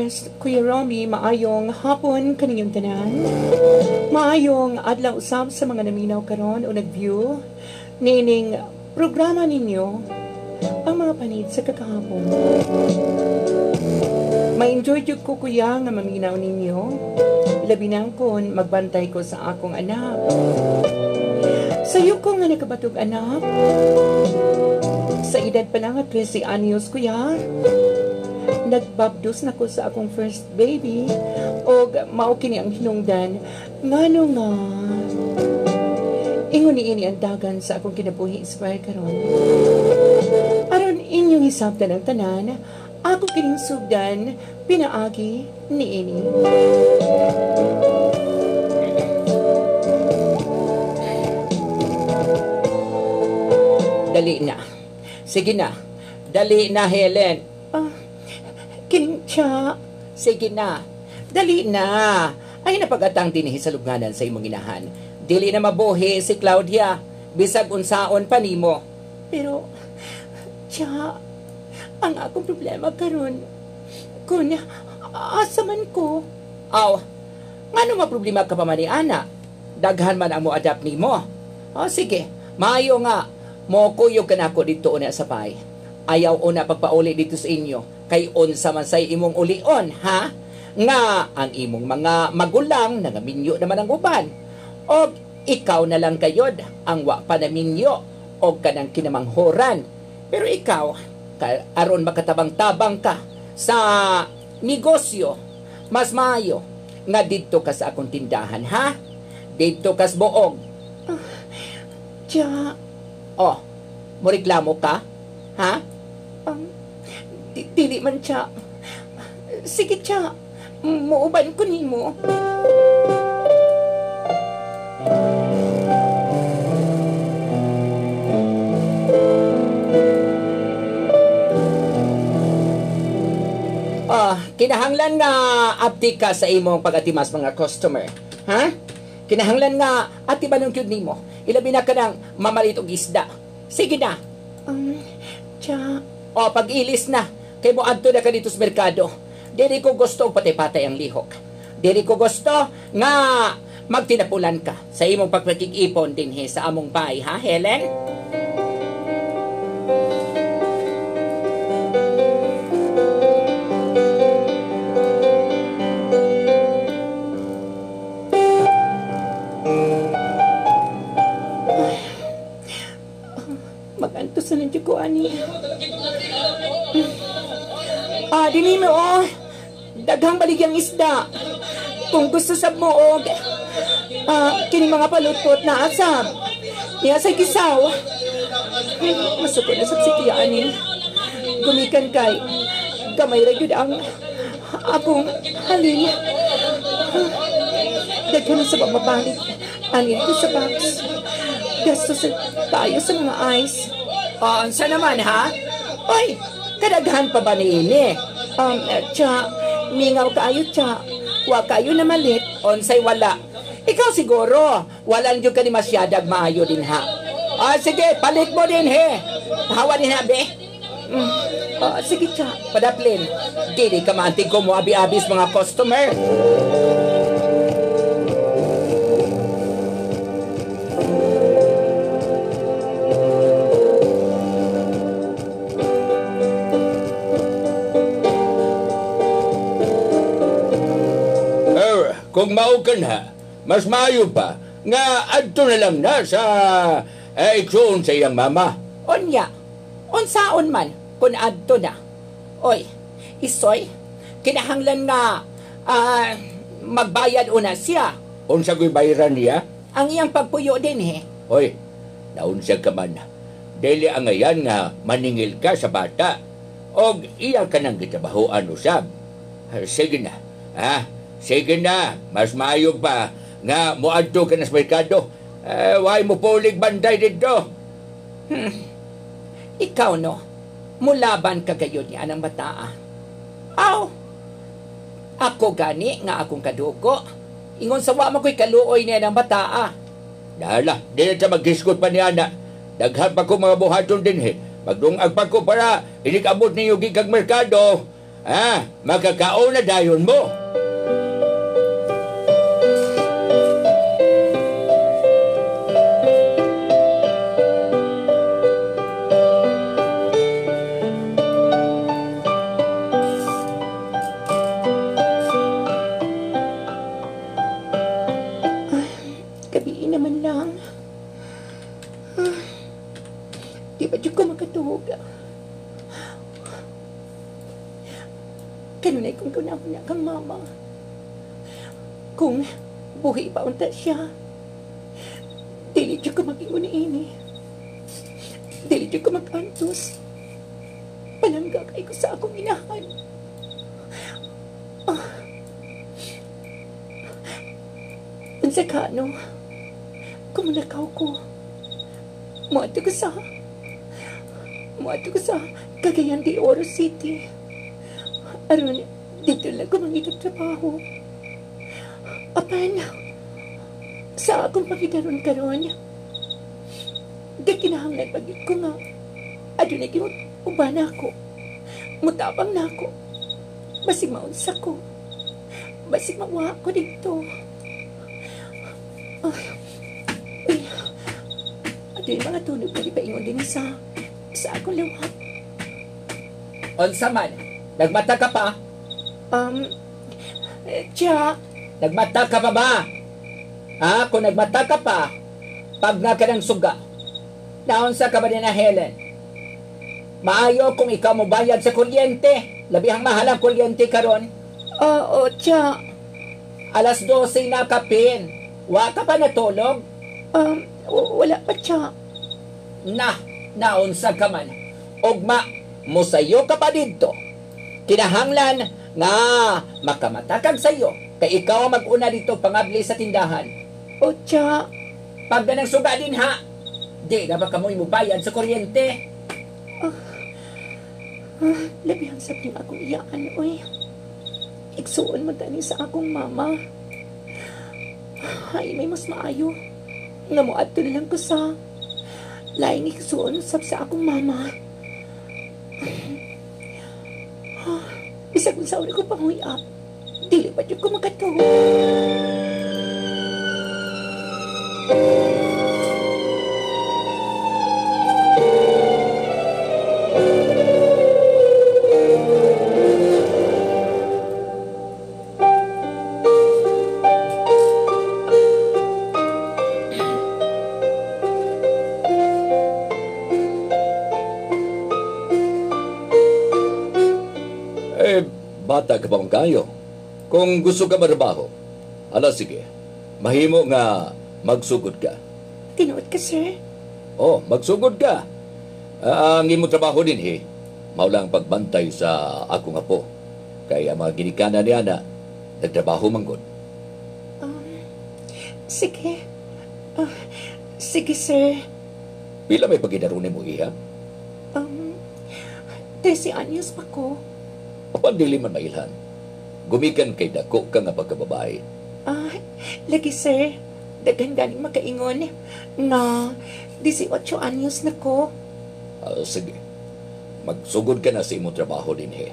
bless, Kuya Romy. Maayong hapon kaninyong tanan. Maayong adlaw usab sa mga naminaw karon o nag-view niining programa ninyo, ang mga panid sa kakahapon. Ma-enjoy jud ko, kuya, nga maminaw ninyo. Labi na kon magbantay ko sa akong anak. Sayo ko nga nakabatog anak. Sa edad pa lang at 13 anyos, kuya, nagbabdos na ko sa akong first baby og mao kini ang hinungdan ngano nga ingon niini ang dagan sa akong kinabuhi sa karon. Aron inyong hisabtan ang tanan, ako kining sugdan pinaagi niini. Dali na. Sige na. Dali na, Helen. Kining tiya. Sige na. Dali na. Ay napagatang dinhi sa lubnganan sa imong inahan. Dili na mabuhi si Claudia. Bisag unsaon pa nimo. Pero, tiya, ang akong problema karon, kun asa man ko. Aw, ngano maproblema ka pa man ni ana? Daghan man ang mo-adapt nimo. O sige, maayo nga mokuyog ka nako dito una sa pay. Ayaw una pagpauli dito sa inyo. Kay unsa man say imong ulion, ha? Nga ang imong mga magulang nangaminyo naman ang uban. Og ikaw na lang kayod ang wa pa naminyo og kanang kinamanghoran. Pero ikaw, aron makatabang-tabang ka sa negosyo, mas maayo nga didto ka sa akong tindahan, ha? Didto ka sa buog. Tiya. Oh, moreklamo ka? Ha? Dili man, tiya. Sige, tiya. Muuban ko nimo. Kinahanglan nga abdi ka sa imong pag-atimas mga customer. Ha? Kinahanglan nga atiman ang gyud nimo. Ilabi na ka ng mamalit og isda. Sige na. Tiya. O, pag-ilis na. Kay mo adto na ka dito sa merkado. Dili ko gusto og patay-patay ang lihok. Dili ko gusto nga magtinapulan ka sa imong pagpakig-ipon dinhi sa among bay, ha, Helen? Magantos na nandiyo ko, ani. Dili mo, oh. Daghang baligyang isda. Kung gusto sab mo, og, kini mga palutpot na asab. Niya sa gisaw. Masukod na sab si tiya, ani. Gumikan kay gamay ra gyud ang akong halin. Daghan sa pagmabalik. Ani ito sa box. Gasto sa tayo sa mga ice. Unsa naman, ha? Oy, kadaghan pa ba niini? Tsa, mingaw kaayo, tsa. Wa kayo na malit. Unsay wala? Ikaw siguro, wala nyo ka ni masyadag maayo din, ha? Sige, palit mo din, he. Hawa din, ha, be? Sige, tsa. Padaplin, dili ka maantig ko mo abi-abis mga customer. Kung mao ka na, mas maayo pa nga adto na lang na sa igsoon sa iyang mama. Onya, unsaon man kun adto na. Oy, isoy, kinahanglan nga magbayad una siya. Unsa ko'y bayaran niya? Ang iyang pagpuyo din, he. Oy, naunsa ka man. Dili ang ngayan nga maningil ka sa bata. Og iya ka nang gitabahoan usab. Sige na, ha? Sige na, mas maayo pa nga moadto ka na sa merkado. Why mo pulig bantay dito? Ikaw no, mulaban ka gayon niya ng bataa. Aw, ako gani nga akong kadugo. Ingon sa wa mo ko'y kaluoy niya ng bataa. Dala, di na ta maghisgot pa niya na. Daghan pa ko mga buhaton din he. Magdungag pa ko para inikabot ninyo gikag merkado. Ha? Makakaon na dayon mo. Gabi naman lang. Di ba dyan ko makatuog? Kanunay kong kunahon na kang mama. Kung buhi pa unta siya, dili dyan ko mag-ingon ini. Dili dyan ko mag-antos. Palangga kay ko sa akong inahan. Unsa ka, no? Kumulakaw ko. Muadto ko sa Cagayan de Oro City. Aron, dito lang ko mangitag trabaho. Apan, sa akong pagkitaron karon, gakinahanglan pagit ko nga, adunay uban ako. Mutabang na ako. Basig maunsa ko. Basig mawa ko dito. Ay, ato yung mga tunog na ipaingon din sa akong lawat. Unsa man? Nagmata ka pa? Tiya. Nagmata ka pa ba? Ha? Kung nagmata ka pa, pag na ka ng suga, naunsa ka ba din na Helen? Maayo kung ikaw mo bayad sa kuryente. Labihang mahal ang kuryente karon. Oo, tiya. 12:00 na kapin. Wa ka pa natulog? Wala pa, tiya. Na, naunsa ka man. Ugma, musayo ka pa dito. Kinahanglan nga makamatakag sayo kay ikaw ang mag-una dito pangabli sa tindahan. O, tiya. Pag ganang suga din ha, di na ba kamoy mubayad sa kuryente? Labihan sab ning akong iyaan, oy. Igsuon mo tani sa akong mama. Ay, may mas maayo. Nga moadto na lang ko sa laing igsuon sab sa akong mama. Bisag unsa ko panguyap, dili pa jud ko makatuo. Bata ka pa man kayo. Kung gusto ka marbaho, ala sige, mahimo nga magsugod ka. Tinuod ka, sir? Oh, magsugod ka. Ang imong trabaho din, he, mao lang pagbantay sa akong apo. Kaya mga ginikanan niya na, nagtrabaho manggod. Sige. Sige, sir. Pila may pagidarunin mo, iha? 13 anyos pa ko. Apan dili man mailhan. Gumikan kay dako ka nga pagkababae. Lagi sir, daghan ganing makaingon nga 18 anyos na ko. Sige. Magsugod ka na sa imong trabaho dinhi.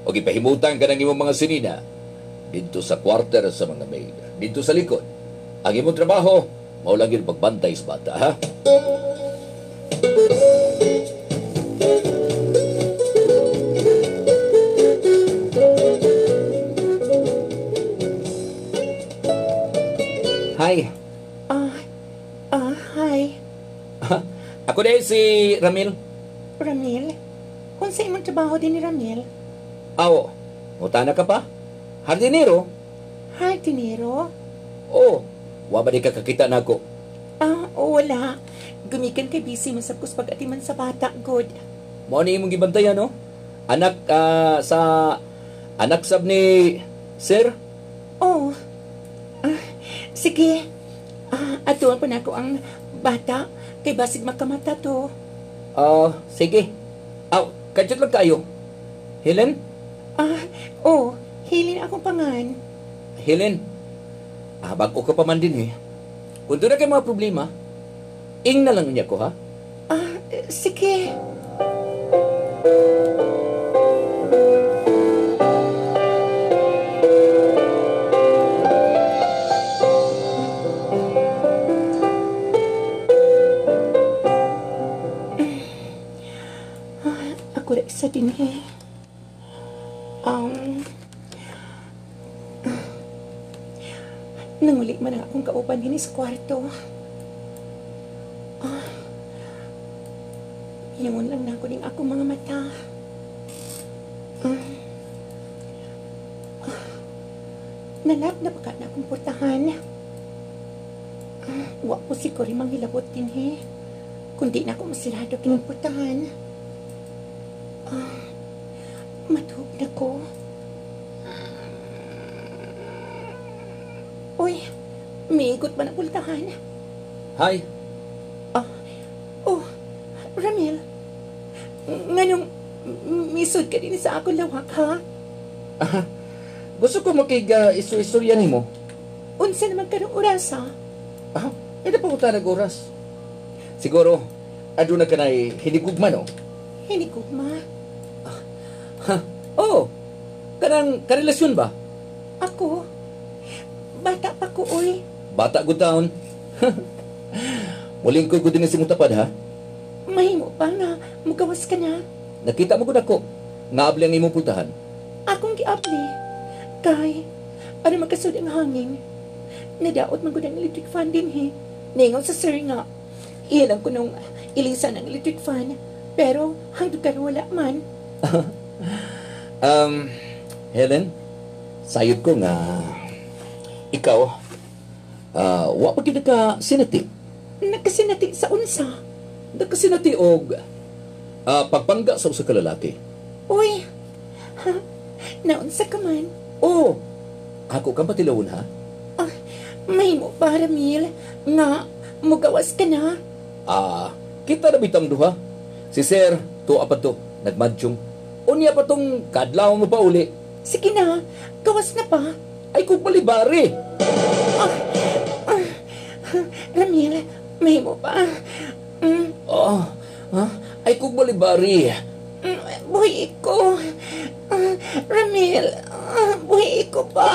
O gipahimutan ka ng imong mga sinina didto sa quarter sa mga maid, didto sa likod. Ang imong trabaho, mao lang gyud pagbantay sa bata, ha? Hi. Hi. Ako dahil si Ramil. Ramil? Unsa imong trabaho din ni Ramil? Aw, mutana ka pa? Hardinero? Hardinero? Oo. Wa ba di ka kakita nako? Wala. Gumikan kay busy man sab kus pag-atiman sa bata, good. Mao ni imong gibantayan, no? Anak sa anak sab ni sir? Oh. Sige. Atuan pa nako ang bata kay basig makamata to. Sige. Kadyot lang kayo. Helen? Oh, Helen akong pangan. Helen, bago ka pa man din eh. Kung doon na kayo mga problema, ing na lang niya ko, ha? Sige. Mag-isa din eh. Nanguli man ang akong kauban din sa kwarto. Ingon lang na ako ning akong mga mata. Nalap na baka na akong portahan. Wa ko siguro manghilabot din eh. Kundi na ako masirado kining portahan. Matuog na ko. Uy, miigot ba na pultahan? Hi. Oh, Ramil. Nganong misod ka din sa akong lawak, ha? Gusto ko makig-isu-istorya nimo. Unsa naman karong oras, ha? Ito pa ko tanag oras. Siguro, aduna ka na'y hinigugma, no? Hinigugma? Oh, kanang karelasyon ba? Ako? Bata pa ko, oy. Bata good taon. Mulingkod ko din si mutapad, ha? Mahimo pa nga, mugawas ka na. Nakita mo gud ako, naabli ang imong pultahan. Akong giabli. Kay, ano magkasud ang hangin? Nadaot man gud ang electric fan din, he. Ningon sa sir nga. Ilang ko nung ilisan ang electric fan, pero hangtod karon wala man. Helen, sayod ko nga ikaw, wa pa gyud ka sinati. Nagkasinati sa unsa? Nagkasinati og pagpangga sa usa ka lalaki. Uy, ha? Naunsa ka man? Oh, ako kang patilawon, ha? Mahimo pa, Ramil, nga mugawas ka na. Kita na bitang duha. Si Sir, tuwa pa to, nagmadsyong. Unya pa tong kadlaw mo pa uli. Sige na, gawas na pa. Ay, kung balibari. Ramil, mahimo pa. Ay, kung balibari. Buhi ko. Ramil, buhi ko pa.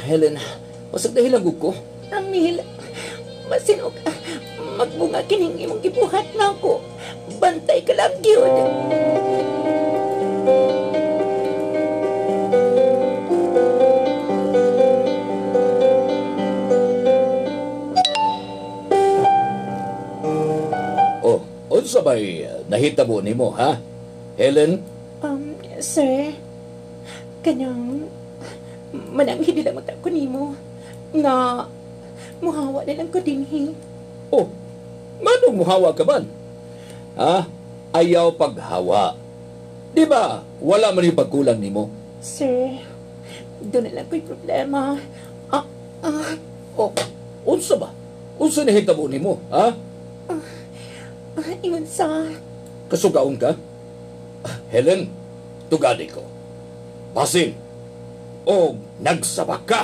Helen, pasag dahilang ko. Ramil, masinog, magbunga kining imong gibuhat na ako. Bantay ka lang gyud. Oh, unsa bay nahitabo nimo, ha? Helen? Sir, kanang mananghid lang utak ko nimo nga muhawa na lang ko dinhi. Oh, manong muhawa ka man? Ha? Ayaw paghawa. Di ba wala man yung pagkulang nimo? Sir, doon na lang ko'y problema. Oh, unsa ba? Unsa nahitabo nimo, ha? Ingon sa... Kasugaon ka? Helen, tugadi ko. Basin, o nagsabak ka.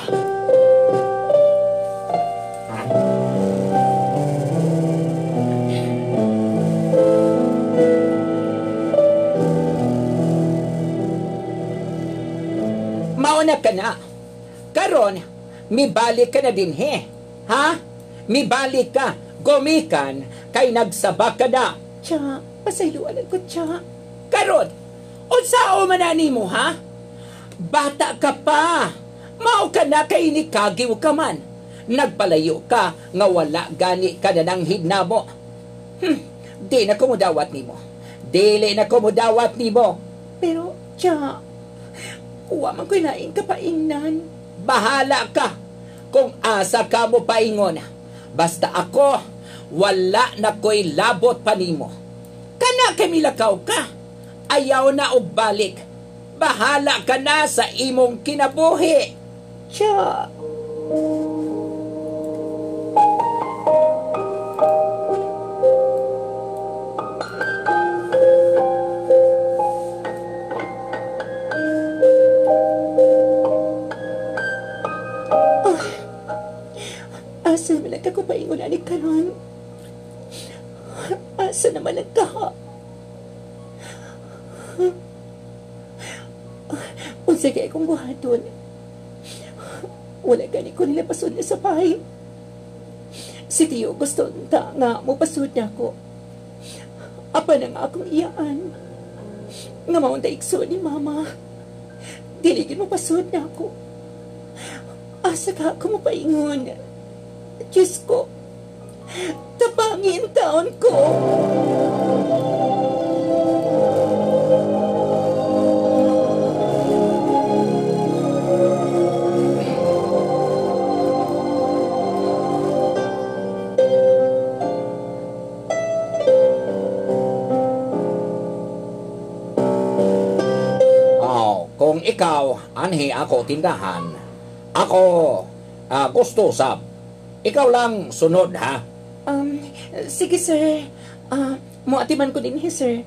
Mauna ka na. Karon, mibalik ka na din he. Ha? Mibalik ka. Gumikan kay nagsabak ka na. Tiya, pasayloan ko tiya. Karon, unsao man na nimo, ha? Bata ka pa. Mao ka na kay nikagiw ka man. Nagpalayo ka nga wala gani ka na nang hidnamo. Di na kumudawat nimo. Dili na kumudawat nimo. Pero, tiya, uwa man ko'y laing kapaingnan. Bahala ka kung asa ka mo paingon. Basta ako, wala na ko'y labot pa nimo. Kana kay milakaw ka. Ayaw na og balik. Bahala ka na sa imong kinabuhi. Tiya. Asa naman ang kakupaingon ani karon? Asa naman ang kaha? Unsa kay akong buhaton? Wala gani ko nila pasud na sa bahay. Si Tio gusto ta nga mupasud na ako. Apan ang akong iyaan. Nga maunta igsoon ni Mama. Dili gid mupasud na ako. Asa ka ako mapaingon? Diyos ko, tabangin taon ko. Kung ikaw, anhi ako tindahan, ako gusto sab. Ikaw lang sunod, ha? Sige, sir. Muatiman ko din, sir.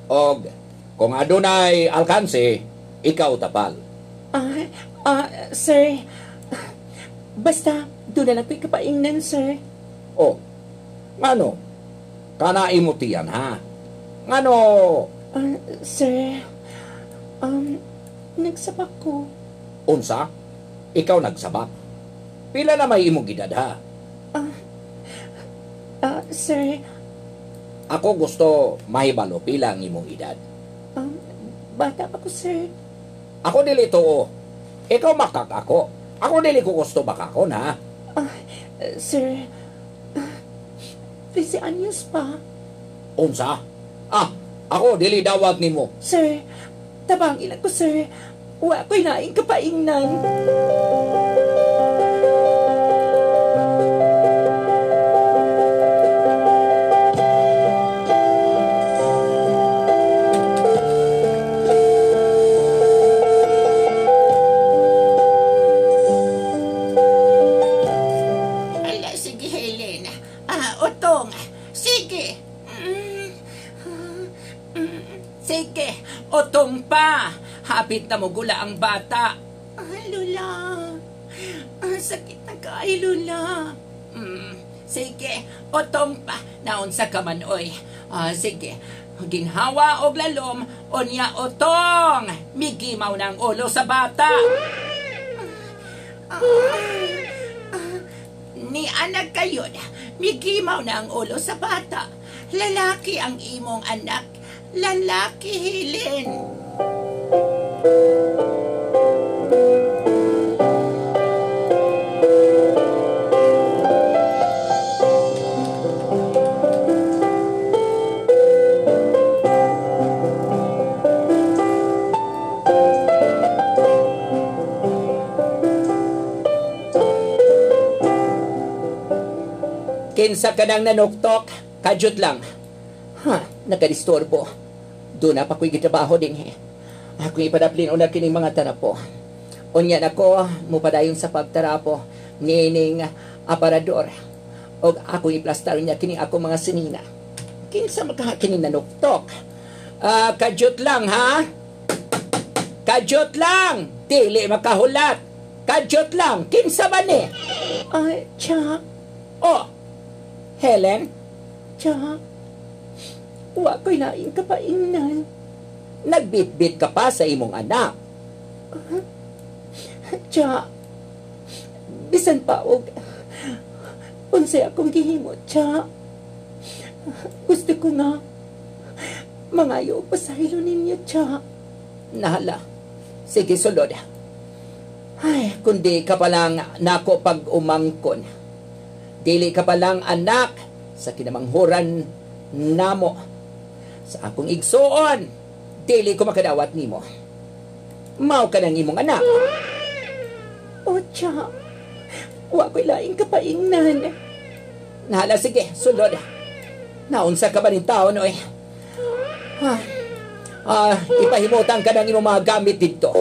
Og, kung adunay alkanse, ikaw tapal. Sir, basta, doon na lang ko'y kapaingnan, sir. Oh, ngano? Kanaimutian, ha? Ngano? Sir, nagsabak ko. Unsa? Ikaw nagsabak? Pila na may imong edad, ha? Sir. Ako gusto mahibalo pila ang imong edad. Bata pa ko, sir. Ako dili tuo. Ikaw makak ako. Ako dili ko gusto bakakon, ha? Sir, 13 anyos pa. Unsa? Ako dili dawat nimo. Sir, tabang ilan ko, sir. Wa ko'y naing kapaingnan. Ala, sige, Helen. Utong. Sige. Sige, utong pa. Hapit na mugula ang bata. Lola. Sakit na kay, Lola. Sige, utong pa. Naunsa ka man, oy. Sige. Ginhawa og lalom, unya utong. Migimaw na ang ulo sa bata. Ni anak kayo, migimaw na ang ulo sa bata. Lalaki ang imong anak. Lalaki, Helen. Kinsa ka nang nanuktok, kadyot lang. Ha, nakadisturbo. Doon na pa ko'y gitrabaho din he. Ako'y ipadaplin una kining mga tarapo. Unya nako, mupadayon sa pagtarapo, nining aparador. Og ako'y iplastar niya kining ako mga sinina. Kinsa makakining nanuktok? Kadyot lang, ha? Kadyot lang! Dili makahulat! Kadyot lang! Kinsa ba ni? Ay, tiya. Oh, Helen? Tiya, wa ko'y laing kapaingnan. Nagbitbit ka pa sa imong anak. Tiya, bisan pa og unsay akong gihimo, tiya. Gusto ko nga mangayo og pasaylo ninyo, tiya. Nahala. Sige, sulod. Ay, kundi ka palang nako pag umangkon. Dili ka palang anak sa kinamanghuran namo. Sa akong igsuon, dili ko makadawat nimo. Mao ka ng imong anak. O, tiya, wa ko'y laing kapaingnan. Nahala, sige, sulod. Naunsa ka ba ning taon, oy? Ipahimutan ka ng imong mga gamit dito.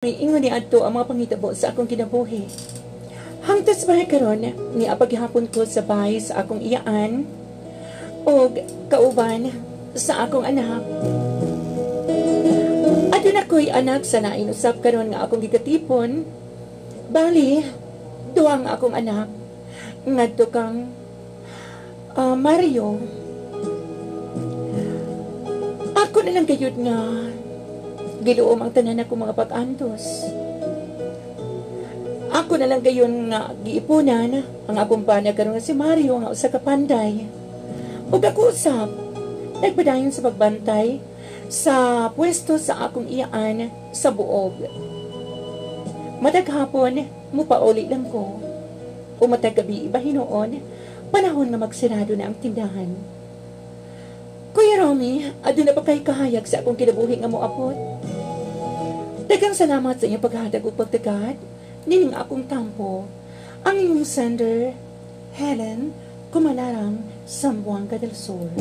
May ingon ni adto ang mga pangitabo sa akong kinabuhi. Hangtod sa bahay karon, niapaghapon ko sa bahay sa akong iyaan og kauban sa akong anak. Aduna ko'y anak sa lain usab karon nga akong gigatipon. Bali, duha ang akong anak. Ngadto kang Mario. Ako na lang gayud nga giluom ang tanan akong mga pag-antos. Ako na lang gayon nga giipunan ang akong bana karon nga si Mario nga usa ka panday. Ug ako usab nagpadayon sa pagbantay sa pwesto sa akong iyaan sa buog. Matag hapon, mupauli lang ko. O matag gabi iba hinuon, panahon nga magsirado na ang tindahan. Kuya Romy, aduna pa kay kahayag sa akong kinabuhi nga moabot? Daghang salamat sa inyong paghatag ug pagtagad nining akong tampo. Ang inyong sender, Helen Kumalarang, Zamboanga del Sur.